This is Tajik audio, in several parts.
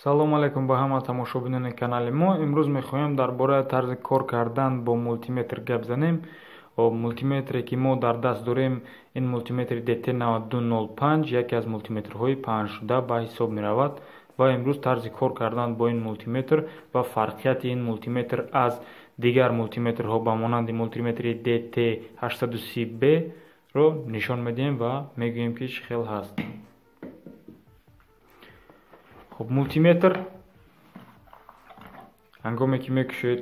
Салом алейкум ба ҳама тамошобинони канали мо. Имрӯз мехоҳем дар бораи тарзи кор кардан бо мултиметр гап занем. Мултиметре ки мо дар даст дорем, ин мултиметри DT9205 яке аз мултиметрҳои паҳншуда ба ҳисоб меравад ва имрӯз тарзи кор кардан бо ин мултиметр ва фарқияти ин мултиметр аз дигар мултиметрҳо ба монанди мултиметри DT830B ро нишон медиҳем ва мегӯем ки чӣ хел ҳаст. Хуб, мултиметр ҳангоме ки мекушоед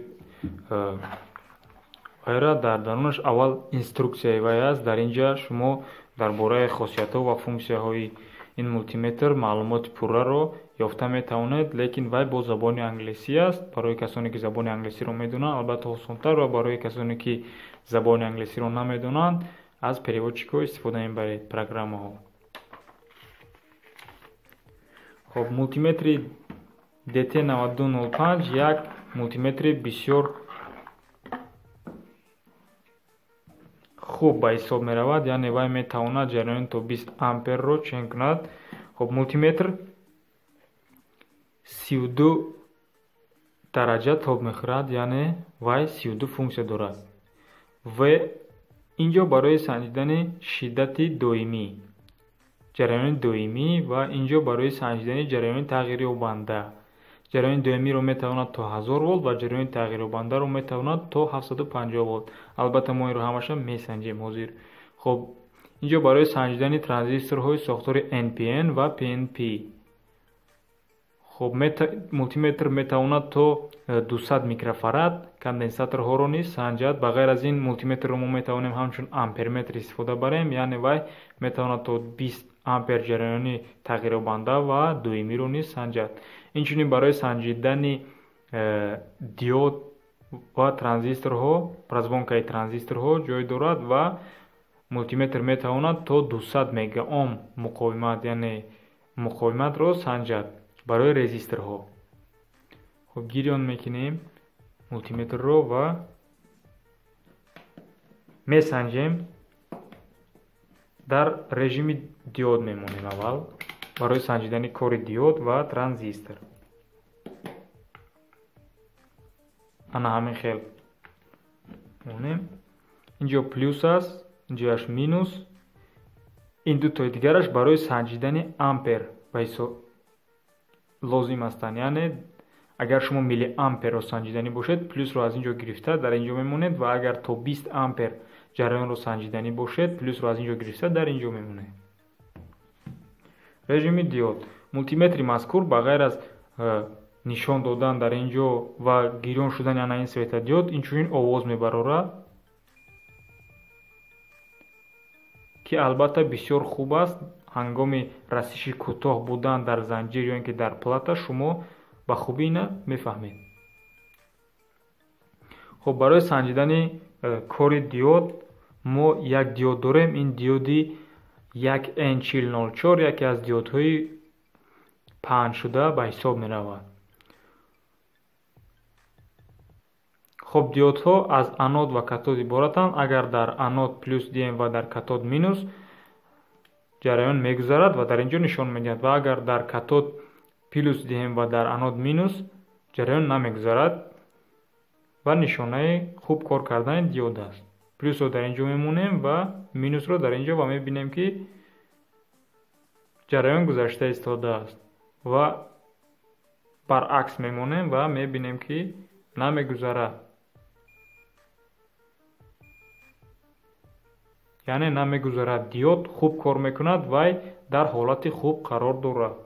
вайра, дар дарунаш аввал инструксияи вай аст. Дар инҷа шумо дар бораи хосиятҳо ва функсияҳои ин мултиметр маълумоти пурраро ёфта метавонед, лекин вай бо забони англисӣ аст. Барои касоне ки забони англисиро медонанд, албатта осонтар, ва барои касоне ки забони англисиро намедонанд, аз переводчикҳо истифода мебаред, программаҳо. Хоб, мултиметри DT9205 як мултиметри бисёр хуб ба ҳисоб меравад, яъне вай метавонад ҷараёни то 20 амперро чен кунад. Хоб, мултиметр 32 дараҷа тоб мехӯрад, яъне вай 32 функсия дорад. В инҷо барои санҷидани шиддати доимӣ, ҷараёни доимӣ, ва инҷо барои санҷидани ҷараёни тағйирёбанда. Ҷараёни доимиро метавонад то 1000 волт ва ҷараёни тағйирёбандаро метавонад то 750 волт. Албатта мо инро ҳамаша месанҷем ҳозир. Хоб, инҷо барои санҷидани транзисторҳои сохтори NPN ва PNP. Хоб, мултиметр метавонад то 200 микрофарад конденсаторҳоро низ санҷад. Ба ғайр аз ин, мултиметрро мо метавонем ҳамчун амперметр истифода барем, яъне вай метавонад то 20 ампер ҷараёни тағйирёбанда ва доимиро низ санҷад. Инчунин барои санҷидани диод ва транзисторҳо, прозвонкаи транзисторҳо ҷой дорад ва мултиметр метавонад то 200 мегаом муқовимат, яъне муқовиматро санҷад барои резисторҳо. Хоб, гирён мекунем мултиметрро ва месанҷем. Дар режими диод мемонем аввал барои санҷидани кори диод ва транзистор. Ана ҳамин хел монем. Инҷо плюс аст, инҷояш минус. Ин дутои дигараш барои санҷидани ампер ба ҳисоб лозим ҳастанд. Яъне агар шумо миллиамперро санҷиданӣ бошед, плюсро аз инҷо гирифта дар инҷо мемонед, ва агар то 20 ампер ҷараёнро санҷиданӣ бошед, плюсро аз инҷо гирифта дар инҷо мемонед. Режими диод. Мултиметри мазкур ба ғайр аз нишон додан дар инҷо ва гирён шудани ана ин светодиод, инчунин овоз мебарорад, ки албатта бисёр хуб аст. Ҳангоми расиши кӯтоҳ будан дар занҷир ё ин ки дар плата шумо ба хубӣ ина мефаҳмед. Хоб, барои санҷидани кори диод мо як диод дорем. Ин диоди 1N4004 яке аз диодҳои паҳншуда ба ҳисоб меравад. Хоб, диодҳо аз анод ва катод иборатанд. Агар дар анод плюс диҳем ва дар катод минус, ҷараён мегузарад ва дар инҷо нишон медиҳад, ва агар дар катод плюс диҳем ва дар анод минус, ҷараён намегузарад ва нишонаи хуб кор кардани диод аст. Плюсро дар инҷо мемонем ва минусро дар инҷо, ва мебинем ки ҷараён гузашта истодааст, ва баръакс мемонем ва мебинем ки намегузарад. Яъне намегузарад. Диод хуб кор мекунад, вай дар ҳолати хуб қарор дорад.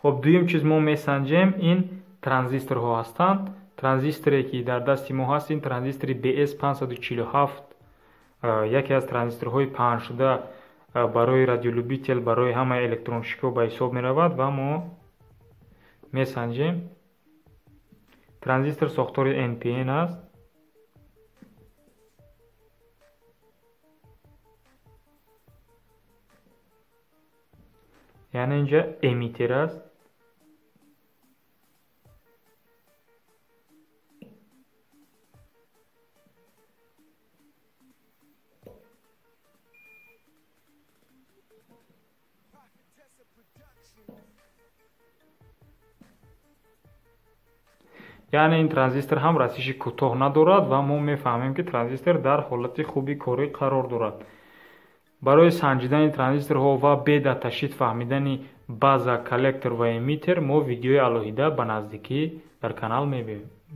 Хоб, дуюм чиз мо месанҷем ин транзисторҳо ҳастанд. Транзисторе ки дар дасти мо ҳаст, ин транзистори BS547, яке аз транзисторҳои паҳншуда барои радиолюбител, барои ҳамаи электронщикҳо ба ҳисоб меравад ва мо месанҷем. Транзистор сохтори NPN аст. Яъне инҷа эмиттер аст. Яъне ин транзистор ҳам расиши кӯтоҳ надорад ва мо мефаҳмем, ки транзистор дар ҳолати хуби корӣ қарор дорад. Барои санҷидани транзисторҳо ва бе даташит фаҳмидани база, коллектор ва эмиттер мо видеои алоҳида ба наздикӣ дар канал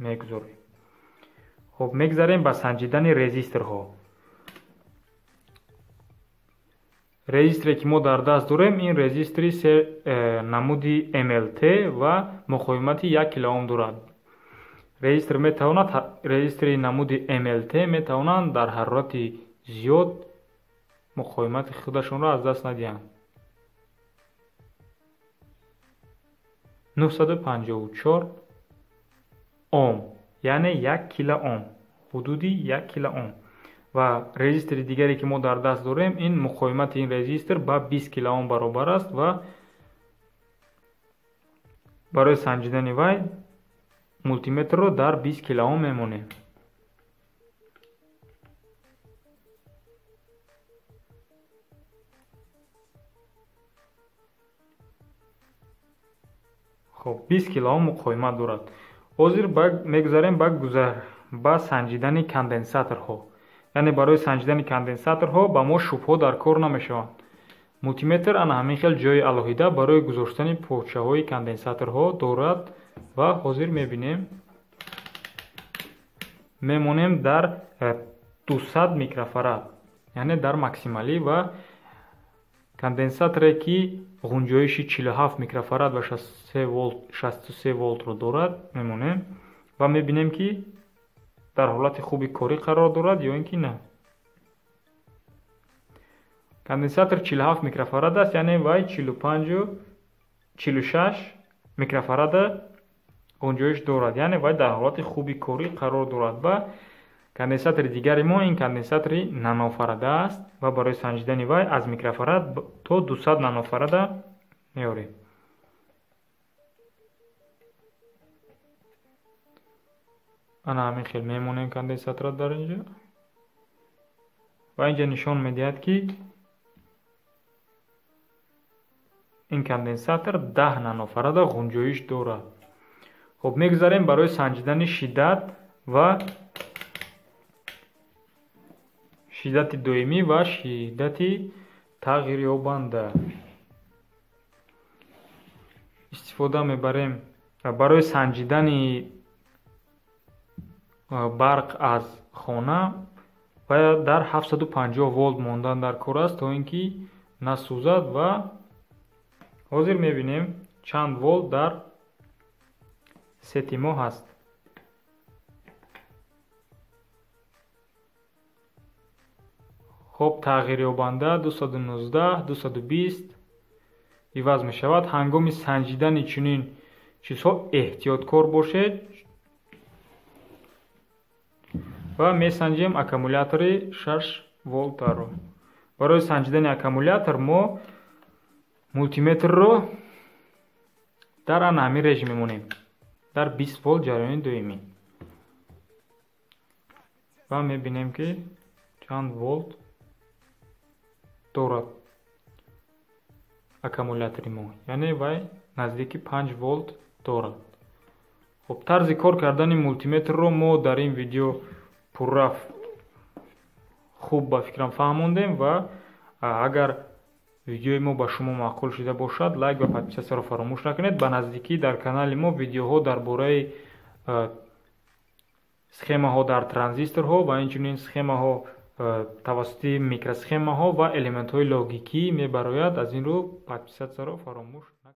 мегузорем. Хоб, мегзарем ба санҷидани резисторҳо. Резисторе ки мо дар даст дорем, ин резистори намуди МЛТ ва муқовимати 1 килоом дорад. Резистор метавонад, резистори намуди МЛТ метавонанд дар ҳарорати зиёд муқовимати худашонро аз даст надиҳанд. 954 ом, яъне 1 килоом, ҳудуди 1 килоом. Ва резистори дигаре ки мо дар даст дорем, ин муқовимати ин резистор ба 20 килоом баробар аст ва барои санҷидани вай мултиметрро дар 20 килоом мемонем. Хоб, 20 килоом муқовимат дорад. Ҳозир мегузарем ба санҷидани конденсаторҳо. Яъне барои санҷидани конденсаторҳо ба мо шубҳо дар кор намешаванд. Мултиметр ана ҳамин хел ҷои алоҳида барои гузоштани порчаҳои конденсаторҳо дорад ва ҳозир мебинем, мемонем дар 200 микрофарад, яъне дар максималӣ, ва конденсаторе ки ғунҷоиши 47 микрофарад ва 63 волтро дорад мемонем ва мебинем, ки дар ҳолати хуби корӣ қарор дорад ё ин ки на. Конденсатор 47 микрофарад аст, яъне вай 45-46 микрофарада ғунҷоиш дорад, яъне вай дар ҳолати хуби корӣ қарор дорад. Ва конденсатори дигари мо ин конденсатори нанофарада аст ва барои санҷидани вай аз микрофарад то 200 нанофарада меорем. Ана ҳамин хел мемонем конденсаторро дар инҷо ва инҷа нишон медиҳад, ки ин конденсатор 10 нанофарада ғунҷоиш дорад. Хоб, мегузарем барои санҷидани шиддат ва шиддати доимӣ ва шиддати тағйирёбанда. Истифода мебарем барои санҷидани барқ аз хона ва дар 750 волт мондан дар кор аст, то ин ки насӯзад. Ва ҳозир мебинем чанд волт дар сети мо ҳаст. Хоб, тағйирёбанда 219, 220 иваз мешавад. Ҳангоми санҷидани чунин чизҳо эҳтиёткор бошед ва месанҷем аккумулятори 6 волтаро. Барои санҷидани аккумулятор мо мултиметрро дар ана ҳамин режим мемонем, дар 20 волт ҷараёни доимӣ, ва мебинем, ки чанд волт дорад аккумулятори мо, яъне вай наздики 5 волт дорад. Хоб, тарзи кор кардани мултиметрро мо дар ин видео пурра хуб ба фикрам фаҳмондем ва агар видеои мо ба шумо маъқул шуда бошад, лайк ва подписатсияро фаромӯш накунед. Ба наздикӣ дар канали мо видеоҳо дар бораи схемаҳо дар транзисторҳо ва инчунин схемаҳо тавассути микросхемаҳо ва элементҳои логикӣ мебарояд. Аз ин рӯ подписатсияро фаромӯш